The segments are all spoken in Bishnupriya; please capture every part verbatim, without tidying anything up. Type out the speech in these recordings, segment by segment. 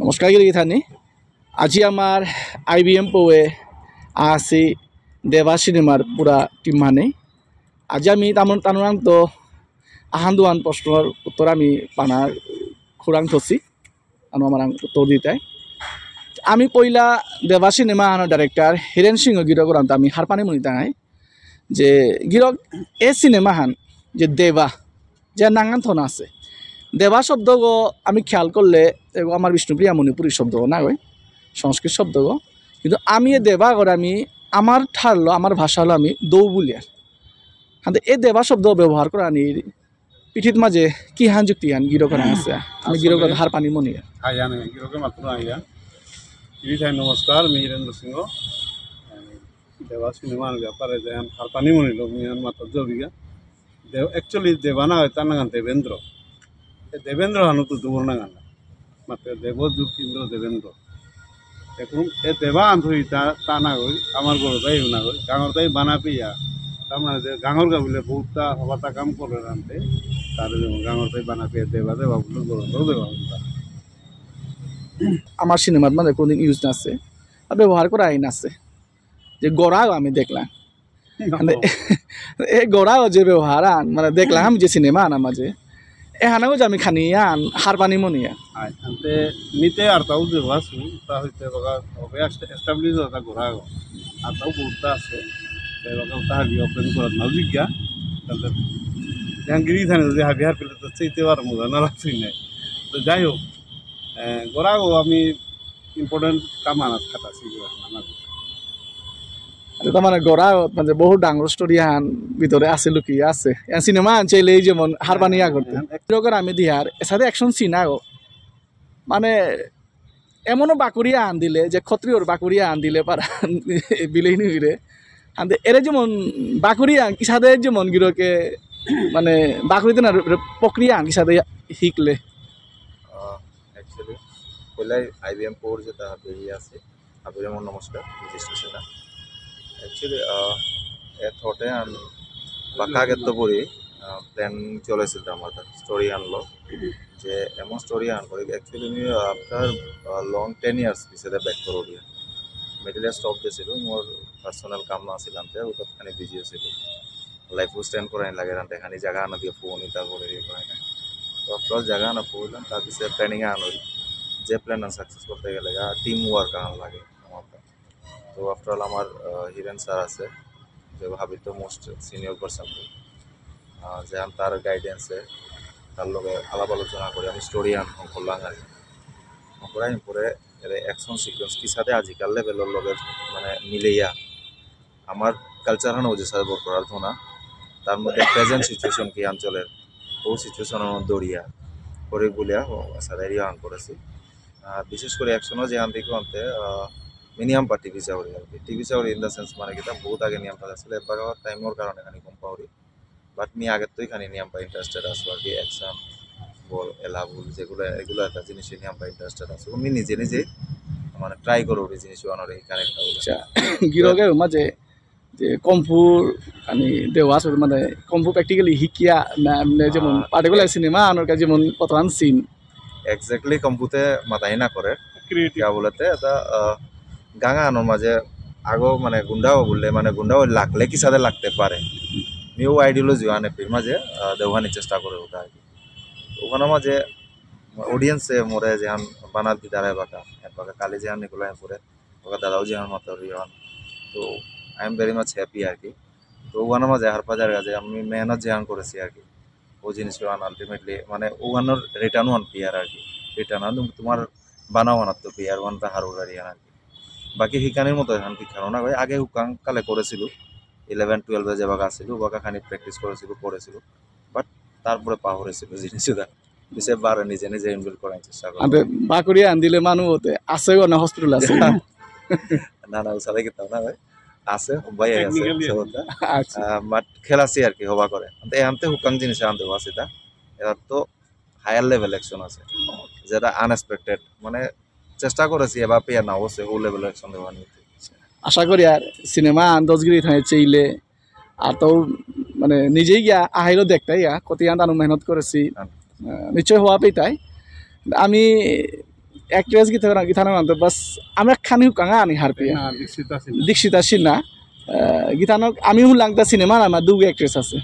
নমস্কার গিরি গিথানি। আজি আমার আইবিএম পৌয়ে আসি দেবা সিনেমার পুরা টিম মানে। আজি আমি তামন তানুরাংতো আহান দুহান প্রশ্নর উত্তর আমি পানার খুরাং থসি। আনো আমার উত্তর দিতাই। আমি পইলা দেবা সিনেমা আনো ডাইরেক্টর হিরেন সিংহ গিরকরাংতো আমি হারপানি মনিতাঙাই যে গিরক এ সিনেমা হান যে দেবা যে নাঙহান থনা আছে। দেবা শব্দগো আমি খেয়াল করলে এগো আমার বিষ্ণুপ্রিয়া মণিপুরী শব্দগো না গই, সংস্কৃত শব্দগো। কিন্তু আমি এ দেবা করে আমি আমার ঠারলো, আমার ভাষালো আমি দৌ বুলিয়ার। হাতে এ দেবা শব্দ ব্যবহার করানি পিঠিত মাঝে কি হান যুক্তি হান গিরকরাং আছে? আমি আসলে গিরকর হারপানি মনিয়া। হাই, আমি গিরকে মাত্র আইয়া। গিরি থাই নমস্কার, আমি হীরেন্দ্র সিংহ। আমি দেবা সিনেমার ব্যাপারে যে আমি হারপানি মনিল, আমি আর মাত্র জবিগা। দেব, actually দেবা না হয়, তার নাঙহান দেবেন্দ্র। এ দেবেন্দ্র হানু তো দূর নাঙহান। মাত্র দেব যুক্তিন্দ্র দেবেন্দ্র। এখন এ দেবা আন থই তা, তা না গই, আমার ঘর তাই না গই, গাঙর তাই বানা পিয়া। তার মানে যে গাঙর গা বুলে বহুতটা হবাতা কাম করে রানতে, তার যেমন গাঙর তাই বানা পিয়া দেবা দেবা বুলে ঘর তাও দেবা বুলতা। আমার সিনেমাত মানে কোনদিন ইউজ না আছে, আর ব্যবহার করা আইন আছে যে গড়া আমি দেখলাম। মানে, এ গড়া যে ব্যবহার আন, মানে, দেখলাম আমি যে সিনেমা আনা মাঝে, এ হানাও যে আমি খানি আন, হারপানি মনিয়া। আচ্ছা, তে নিতে আর তাও যে বাসু, তা হইতে বাগা, ওকে এস্টাবলিশ হতা গড়া গো। আর তাও বহুত আছে, তে বাগা তা হাবি ওপেন করার না জিজ্ঞা, তাহলে জাহাঙ্গীর থানে যদি হাবি হার পেলে তো চাইতে পারো মজা না লাগছে না। তো যাই হোক, এ, গড়া গো আমি ইম্পর্টেন্ট কাম আনাত খাটাছি গো, আমার। আচ্ছা, তার মানে গড়া মানে বহু ডাঙর স্টোরি হান ভিতরে আছে, লুকিয়ে আছে। এ সিনেমা আন চাইলে এই যেমন হারপানি ইয়া করতে। হ্যাঁ, হ্যাঁ। এরকম আমি দিয়ার, এর সাথে অ্যাকশন সিন আগো। মানে এমনও বাকুড়িয়া আন দিলে, যে ক্ষত্রিয়র বাকুড়িয়া আন দিলে পারা বিলেই নিবিরে। আনতে এরে যেমন বাকুড়িয়া, কিসাদে যেমন গিরকে, মানে বাকুড়িতে না রে-, রে-, প্রক্রিয়া আন কিসাদে হিকলে। আহ, actually, পয়লাই আইবিএম পৌর যেটা বেরিয়ে আছে, আবিরে মোর নমস্কার, রেজিস্ট্রেশন। Actually, আহ, এ থটে আন বাক্কা আগেত্ত পরি, আহ, প্ল্যান চলেছিল আমার তার স্টোরি আনলো, যে এমন স্টোরি আন করি। Actually, আমি আফটার, আহ, লং টেন ইয়ার্স পিছতে ব্যাক করে দিয়া। মিডিলে স্টপ দিয়েছিল, মোর পার্সোনাল কাম আছিল, আনতে ওটা খানি বিজি হয়েছিল। লাইফও স্ট্যান্ড করানি লাগে, আনতে খানি জায়গা আনা দিয়ে ফোন, তারপরে ইয়ে করানি। তো আফটার জায়গা আনা পড়লাম, তার পিছনে প্ল্যানিং আন হইল। যে প্ল্যান আন সাকসেস করতে গেলে গা টিম ওয়ার্ক আন লাগে আমার। তো আফটার অল আমার, আহ, হিরেন স্যার আছে, যে হাবিত মোস্ট সিনিয়র পার্সন, আহ, যে আম তার গাইডেন্সে, তার লগে আলাপ আলোচনা করে আমি স্টোরি আন করলাম আর কি। করার পরে এর অ্যাকশন সিকোয়েন্স কি সাথে আজিকাল লেভেলর লগে মানে মিলেইয়া আমার কালচার হানো যে সাথে বরকরার থনা, তার মধ্যে প্রেজেন্ট সিচুয়েশন কি অঞ্চলের, ও সিচুয়েশন দরিয়া করে বলিয়া ও সাথে রিয়ান করেছি। আহ, বিশেষ করে অ্যাকশনও যে আনতে আনতে, আহ, মিনিমাম পা টিভি চাউরি আর কি। টিভি চাউরি ইন দ্য সেন্স মানে কিতা, বহুত আগে নিয়াম পাতা ছিল, এবার টাইমর কারণে খানি কম পাউরি। বাট মি আগের তো এখানে নিয়াম পা ইন্টারেস্টেড আছো আর কি, অ্যাকশন বল, এলা বল, যেগুলো, এগুলো একটা জিনিসে নিয়াম পা ইন্টারেস্টেড আছো। আমি নিজে নিজে মানে ট্রাই করো ওই জিনিস বানানোর এই কানেক্টটা। আচ্ছা, গিরকে মাঝে যে কমফু, মানে দেওয়া আছে, মানে কমফু প্র্যাকটিক্যালি হিকিয়া না, এমনি যেমন আহ, পার্টিকুলার সিনেমা আনোর কাছে যেমন কতখান সিন। এক্স্যাক্টলি কমফুতে মাথায় না করে। ক্রিয়েটিভ। কিয়া বলতে এটা, আহ, গাঙা আনোর মাঝে আগো মানে গুন্ডাও বললে মানে গুন্ডাও লাগলে কি সাথে লাগতে পারে। নিউ আইডিওলজি আনে ফির মাঝে, আহ, দেওয়ানি চেষ্টা করে ওটা আর কি। ওখানে মাঝে অডিয়েন্সে মোরে যেমন বানার দিদারে বাকা, বাকা কালি যেমন নিকোলাই পরে ওকে দাদাও যেমন মাত্র রিয়ান। তো I am very much happy আর কি। তো ওখানে মাঝে হারপা যার কাছে আমি মেহনত যেমন করেছি আর কি, ও জিনিস ওয়ান আলটিমেটলি মানে ওখানোর রিটার্ন ওয়ান পিয়ার আর কি। রিটার্ন আর তোমার বানা ওয়ান তো পিয়ার ওয়ান তা হারুর আর ইয়ান আর কি। বাকি হিকানির মতো এখন কি কারণ না ভাই, আগে হুকাং কালে করেছিল, ইলেভেন টুয়েলভে যে বাগা ছিল, বাগা খানি প্র্যাকটিস করেছিল, করেছিল, বাট তারপরে পাহরেছিল জিনিসটা। পিছে বারে নিজে নিজে ইনবিল্ড করার চেষ্টা করে। আবে বাকুড়ি আন দিলে মানু হতে আছে গো না হসপিটাল আছে? না, না, ওসাদে কিতাও না ভাই। আছে, ভাই আছে, টেকনিক্যালি আছে। সবটা। আচ্ছা। আহ, বাট খেলাসি আর কি, হবা করে। আনতে, আনতে হুকাং জিনিস আনতে পারছি তা। এরা তো হায়ার লেভেল অ্যাকশন আছে। যেটা আনএক্সপেক্টেড, মানে চেষ্টা করেছি, এবার পেয়ে না, অবশ্যই ও লেভেল অ্যাকশন দেওয়া নিতে। আশা করি আর সিনেমা আন দশগিরি থানে চেইলে আর তো মানে নিজেই গিয়া আহাইলো দেখতে গিয়া কত ইয়ান তানু মেহনত করেছি। হ্যাঁ। আহ, নিশ্চয় হওয়া পেতাই। আমি Actress গিথানক, গিথানক আনতে বাস আমি খানি হুকাঙা আনি হারপিয়া। না, দীক্ষিতা সিনহা। দীক্ষিতা সিনহা। আহ, গিথানক আমি হুলাংতা সিনেমা আমার দুগো actress আছে।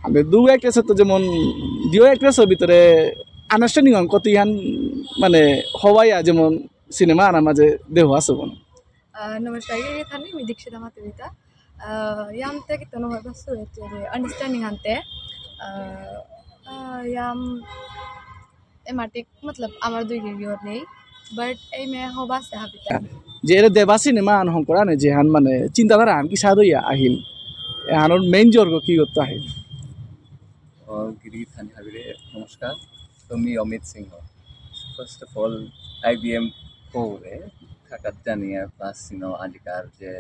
আমি দুগো actress তো যেমন দুগো actress ভিতরে understanding অন কত ইহান মানে হওয়াইয়া যেমন সিনেমা আনা মাঝে দেহ আছে বন। আহ, নমস্কার, গিথানি, আমি দীক্ষিতা মাতুরিতা। আহ, ইয়াম তে কি তনু ভাই বাসু এতে understanding আনতে। আহ, আহ, ইয়াম এমাটিক, মতলব, আমার দুই গিরি গিরি নেই, but এই মে হবা সে হাবিতা। যে এরে দেবা সিনেমা আন হংকরানে যেহান মানে চিন্তাধারা আন কি সাদইয়া আহিল, এহানোর main জর্গ কি করতে আহিল? ও গিরি গিথানি হাবিরে নমস্কার। তো মি অমিত সিংহ। First of all, আইবিএম কোরে থাকাত জানিয়া প্লাস সিনো আজিকার যে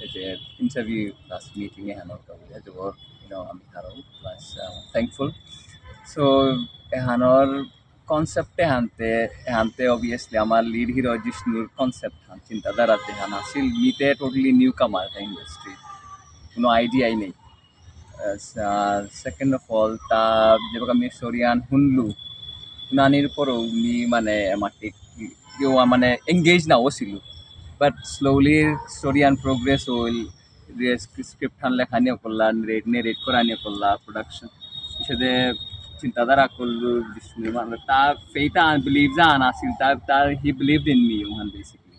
এই যে ইন্টারভিউ প্লাস মিটিং এহানোর কাবুলে যে ওর ইনো আমি হারো প্লাস thankful। So এহানোর concept এহানতে এহানতে obviously আমার লিড হিরো জিষ্ণুর concept হান চিন্তাধারা যেহান আসিল মিতে totally new comer the industry, কোনো আইডিয়াই নেই। সেকেন্ড অফ অল তা যেবাকা মি স্টোরি আন হুনলু হুনানির পরেও মি মানে আমার ঠিক কেউ মানে এঙ্গেজ না হসিলু, বাট স্লোলি স্টোরি আন প্রোগ্রেস হইল। স্ক্রিপ্ট হান লেখানি করলা, নেরেট করানি করলা, প্রোডাকশন বিষয়ে চিন্তাধারা করলু, মানে তা ফেইতা বিলিভ যা আন আসিল তা তা he believed in me ওহান বেসিক্যালি।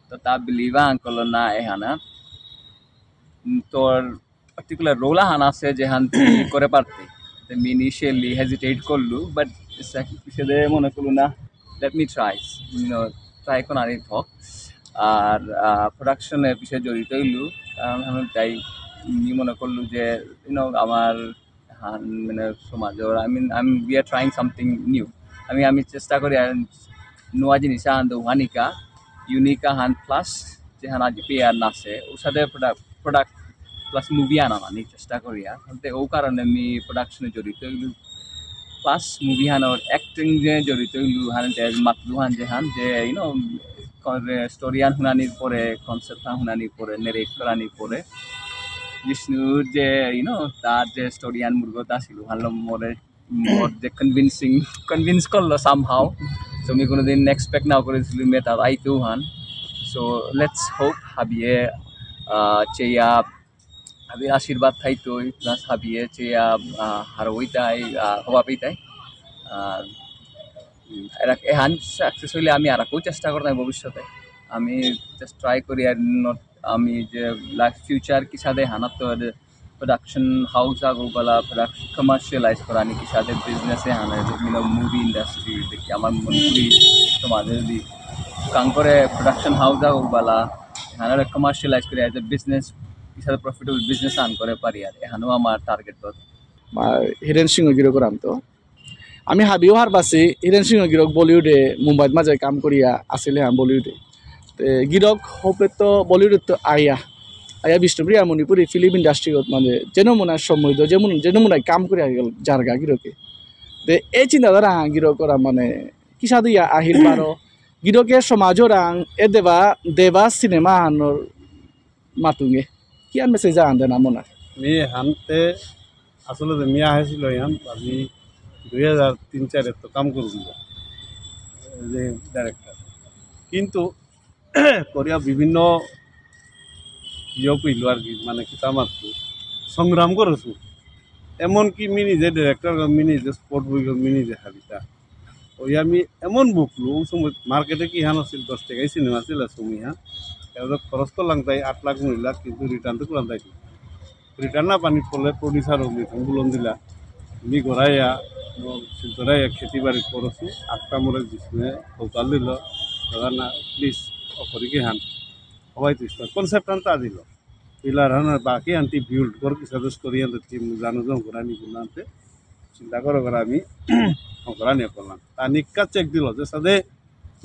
তো তা বিলিভ আন করলো না এহানা উম, তোর পার্টিকুলার রোল আহান আছে যেহান তুই করে পারতে। তো মি ইনিশিয়ালি হেজিটেট করলু, বাট সেদে মনে করলু না, let me try, you know, try কোনানি থক। আর প্রোডাকশনের বিষয়ে জড়িত হইলু, কারণ আমি তাই মি মনে করলু যে ইউনো আমার হান মানে সমাজর, I mean, I'm, we are trying something new। আমি আমি চেষ্টা করি আর নুয়া জিনিস আহান দোহানিকা ইউনিক আহান প্লাস যেহান আজি পেয়ার নাচে ওর সাথে প্রোডাক্ট প্রোডাক্ট প্লাস মুভি আনা মানে চেষ্টা করি আর তে ও কারণে আমি প্রোডাকশনে জড়িত হইলু, প্লাস মুভি হানোর অ্যাক্টিং যে জড়িত হইলু হান যে মাতলু হান যে হান যে ইউনো স্টোরি আন হুনানির পরে কনসেপ্ট আন হুনানির পরে নেরেট করানির পরে বিষ্ণুর যে ইউনো তার যে স্টোরি আন মুরগত আসিল হানলো মোরে মোর যে কনভিন্সিং কনভিন্স করলো সামহাও। তো আমি কোনোদিন এক্সপেক্ট নাও করেছিল মেটা আইতেও হান। So let's hope হাবিয়ে আহ, চেয়া হাবির আশীর্বাদ থাইতই প্লাস হাবিয়ে চেয়া আহ, হারোইতাই আহ, হবা পেইতাই। আর উম, এরা এহান সাকসেস হইলে আমি আর একটু চেষ্টা করতাম ভবিষ্যতে। আমি জাস্ট ট্রাই করি আর নট আমি যে লাইফ ফিউচার কিসাদে হানাত তো প্রোডাকশন হাউস আগো বালা প্রোডাকশন কমার্শিয়ালাইজ করানি কিসাদে বিজনেস এ হানা যে মিনো মুভি ইন্ডাস্ট্রি দেখি আমার মনপুরি সমাজে যদি কাম করে প্রোডাকশন হাউস আগো বালা হানা কমার্শিয়ালাইজ করে এজ এ বিজনেস কিসাদে প্রফিটেবল বিজনেস আন করে পারি আর এহানো আমার টার্গেট তো। হিরেন সিংহ গিরকরাম তো আমি হাবিও হারবাসি হিরেন সিংহ গিরক বলিউডে মুম্বাইত মাঝে কাম করিয়া আসিলে হান বলিউডে। তে গিরক হোপে তো বলিউডে তো আইয়া, আইয়া বিষ্ণুপ্রিয়া মণিপুরী ফিল্ম ইন্ডাস্ট্রিত মানে যে নমুনা সময় যে যেমন যে নমুনায় কাম করিয়া গেল জারগা গিরকে। তে এই চিন্তাধারা হান গিরকরা মানে কিসাদে ইয়া আহিল বারো গিরকে সমাজরাং এ দেবা দেবা সিনেমা হানোর মাতুঙে। কিয়ান মেসেজ আন দেনা মনা? মি হানতে আসলে যে মি আহেছিল ইয়ান আমি দুই হাজার তিন চারে তো কাম করছিল যে ডাইরেক্টর, কিন্তু করিয়া বিভিন্ন ইয়ে কইল আর কি, মানে কিতা মাতু সংগ্রাম করেছু। এমনকি মি নিজে ডাইরেক্টর, মি নিজে স্পট বই, মি নিজে হাবিতা ওই আমি এমন বুকলু, ওই সময় মার্কেটে কি হান আছিল, দশ টাকায় সিনেমা ছিল সময় হান। এবার খরচ তো লাংতাই আট লাখ নয় লাখ, কিন্তু রিটার্ন তো করলাম তাই। রিটার্ন না পানি পড়লে প্রডিউসার ও মিথুন বুলন দিলা। মি গড়াইয়া, শিলচরাইয়া খেতি বাড়ি করছি, আটটা মোড়ে জিসমে কৌতাল দিল, দাদা না, প্লিজ, অকরি কি হান। হবাই তো স্টার কনসেপ্ট আনতা দিল। পিলার হান বাকি আনতি বিল্ড কর, কিসাদে স্টোরি আনতে টিম জানো জন করানি বুলানতে। চিন্তা করো করে আমি হকরানি করলাম। তা নিকা চেক দিল যে সাদে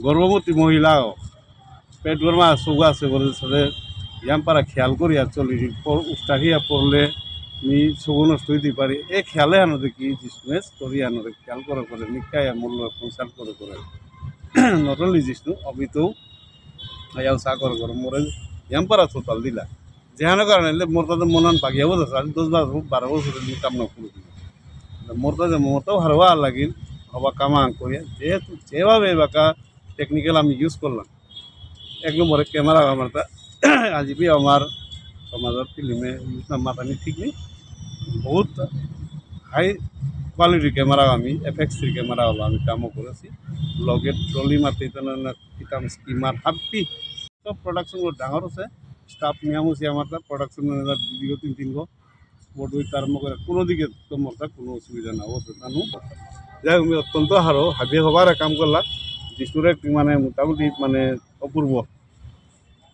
গর্ভবতী মহিলাও পেট গরমা সুগা আছে বলে সাদে ইয়াম পারা খেয়াল করি আর চলি দিন। পর উষ্টা খেয়া পড়লে নি সুগো নষ্ট হইতে পারে। এ খেয়ালে আনো দেখি জিসমে স্টোরি আনো দেখি খেয়াল করে করে নিকা ইয়া মূল্য কনসাল্ট করে করে। Not only জিষ্ণু, অমিতও আয়াও চাকর করে মোরে ইয়াম পারা চোতাল দিলা। যেহানো কারণে এলে মোর তাতে মনান পাগিয়া বলতে আছে, আমি দশ বারো, বারো বছর আমি কাম না করে দিই। মোর তাতে মোরতাও হারবা লাগিল, হবা কামা আং করিয়া, যেহেতু যেভাবে বাকা টেকনিক্যাল আমি ইউজ করলাম। এক নম্বরে ক্যামেরা আমার তা, আজি বি আমার সমাজর ফিল্মে ইউজ না মাতানি ঠিক নেই, বহুত হাই কোয়ালিটি ক্যামেরা আমি এফএক্স থ্রি ক্যামেরা হলো আমি কামও করেছি। লগে ট্রলি মারতে তো না, না কিতাম স্কিমার হাব্বি সব প্রোডাকশন গুলো ডাঙর আছে। স্টাফ নিয়ামুসি আমার তা প্রোডাকশন ম্যানেজার দুই তিন তিন গো, স্পট হইতে আরম্ভ করে কোনো দিকে তো মোর তা কোনো অসুবিধা না অবস্থা তানু। যাই হোক, আমি অত্যন্ত হারো হাবিয়ে হবার কাম করলা। জিষ্ণুর অ্যাক্টিং মানে মোটামুটি মানে অপূর্ব।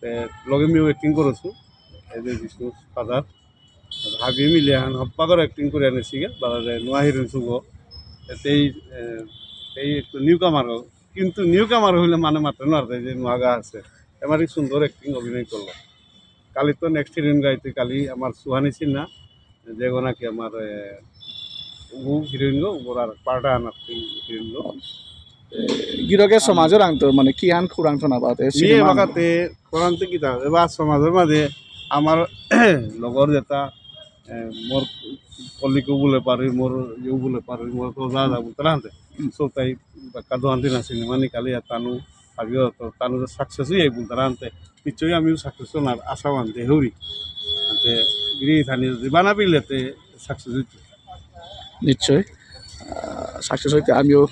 তে লগে মিও অ্যাক্টিং করেছু, এই যে জিষ্ণুর ফাদার হাবি মিলে এখন হপ্পা করে অ্যাক্টিং করে আনেছি গে, বাজারে নোয়া হিরোইন শুভ। এতেই এ, এই একটু নিউ কামার, কিন্তু নিউ কামার হইলে মানে মাত্র নোয়ার যে নোয়াগা আছে, এবার সুন্দর অ্যাক্টিং অভিনয় করলো। কালি তো নেক্সট হিরোইন গাইতে কালি আমার সুহানি সিনহা, যেগো নাকি আমার এ, ও হিরোইন গো, ওর আর পাল্টা আনার হিরোইন গো। গিরকে সমাজর আংতো মানে কি আন খুরাং তো না বাতে নিয়ে সিনেমা বাকাতে কোরআনতে কিতা এবার সমাজের মাঝে আমার লগর যেটা এ, মোর কলিগও বলে পারি, মোর ইউ বলে পারি, মোর তো যা যা বলতে রাখতে। সো তাই বাক্কা দোয়ান দিন আছে মানে কালি আর তানু আগে তো তানু সাকসেস হয়ে বলতে রাখতে। নিশ্চয়ই আমিও সাকসেস হওয়ার আশা মানতে হরি। আনতে গিরি থানি জীবানা বিলেতে সাকসেস হইতে। নিশ্চয় সাকসেস হইতে আমিও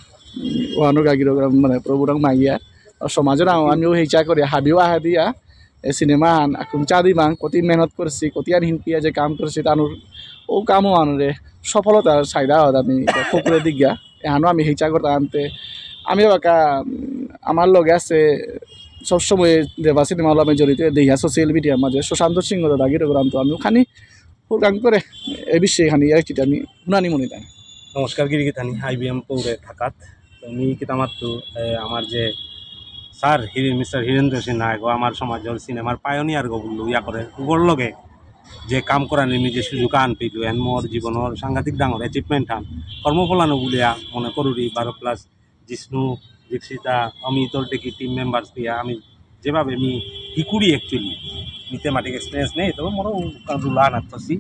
ওয়ানো গাগিরো মানে প্রভুরাং মাইয়া আর সমাজের আমিও হেইচা করে হাবিও আহা দিয়া এ সিনেমা আন আকুম চা দিবাং কতি মেহনত করছি কতি আন হিনপিয়া যে কাম করছি তানুর ও কামও আনরে সফলতার চাহিদা হত আমি খুকুরে দিগা এহানো আমি হেইচা করতে আনতে আমি বাকা উম, আমার লগে আছে সবসময় দেবা সিনেমা হলো আমি জড়িত দেহিয়া সোশ্যাল মিডিয়ার মাঝে সুশান্ত সিংহ দাদা গিরো গ্রাম তো আমি ওখানে হুরকাং করে এ বিষয়ে এখানে ইয়ার কিতা আমি হুনানি মনে তাই। নমস্কার গিরি গিথানি, আইবিএম পৌরে থাকাত। তো মি কিতা মাত্তু, এ, আমার যে স্যার হিরে-, মিস্টার হীরেন্দ্র সিনহা গো, আমার সমাজর সিনেমার পায়োনিয়ার গো বুললু ইয়া করে, উগর লগে যে কাম করানি মি যে সুযোগ আন পেলু, এন মোর জীবনর সাংঘাতিক ডাঙর অ্যাচিভমেন্ট আন। কর্মফলানো বুলিয়া মনে করুরি বারো প্লাস জিষ্ণু, দীক্ষিতা, অমিতর দেখি টিম মেম্বার্স দিয়া আমি যেভাবে আমি হিকুরি অ্যাকচুয়ালি, মি তো মাটিক এক্সপিরিয়েন্স নেই, তবে মোরও কারুলা না থসি,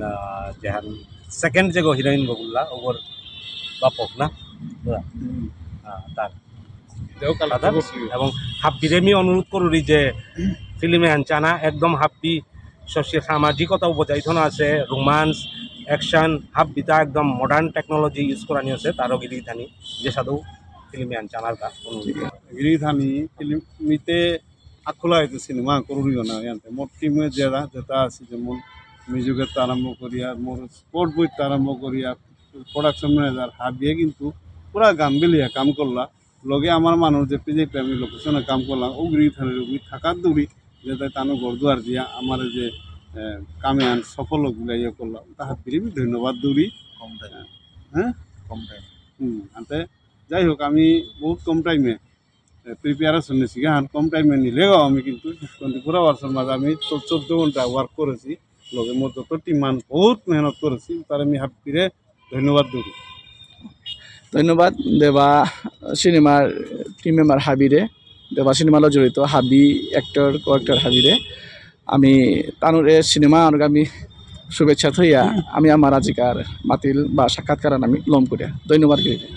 আহ, যেহান সেকেন্ড যে গো হিরোইন গো বুললা, ওগর বাপক না, বুঝলা? আহ, তার দেও কাল ফাদার খবর কি? এবং হাব্বিরে মি অনুরোধ করুরি যে ফিল্মে আনচানা একদম হাব্বি সোশিয়াল সামাজিকতাও বজায় থনা আছে, রোমান্স, অ্যাকশন, হাব্বিতা একদম মডার্ন টেকনোলজি ইউজ করানি আছে, তারও গিরি গিথানি যে সাধু ফিল্মে আনচানার কা অনুরোধ। গিরি গিথানি ফিল্ম মিতে আখুলা হইতে সিনেমা করুরিও না, ইয়ান্তে মোর টিমে যেটা, যেটা আছে, যেমন মিউজিকের তো আরম্ভ করিয়া, মোর স্পট বইতে আরম্ভ করিয়া, প্রোডাকশন ম্যানেজার হাবিয়ে কিন্তু পুরা গাম্বিলিয়া কাম করলা। লগে আমার মানুষ যে পিজে আমি লোকেশনে কাম করলাম, ওগুলি থানার ওগুলি থাকার দৌড়ি, যেটা তানো ঘর দুয়ার দিয়া আমার যে এ, কামে আন সফল ওগুলা ইয়ে করলাম, তা হাবিরে আমি ধন্যবাদ দৌড়ি। কম টাইম। হ্যাঁ? কম টাইম। হুম, আনতে যাই হোক, আমি বহুত কম টাইমে প্রিপারেশন নিয়েছি, হ্যাঁ, কম টাইমে নিলেও আমি কিন্তু টোয়েন্টি ফোর আওয়ার্সের মাঝে আমি তো চোদ্দ ঘন্টা ওয়ার্ক করেছি। লগে মোর যত টিম মান বহুত মেহনত করেছি, তার আমি হাবিরে ধন্যবাদ দেব। ধন্যবাদ দেবা সিনেমার টিম মেম্বার হাবিরে, দেবা সিনেমালো জড়িত হাবি, অ্যাক্টর, কো অ্যাক্টর হাবিরে। আমি তানুরে সিনেমা আনক আমি শুভেচ্ছা থইয়া আমি আমার আজিকার মাতিল বা সাক্ষাৎকার আমি লম করিয়া। ধন্যবাদ গিরি।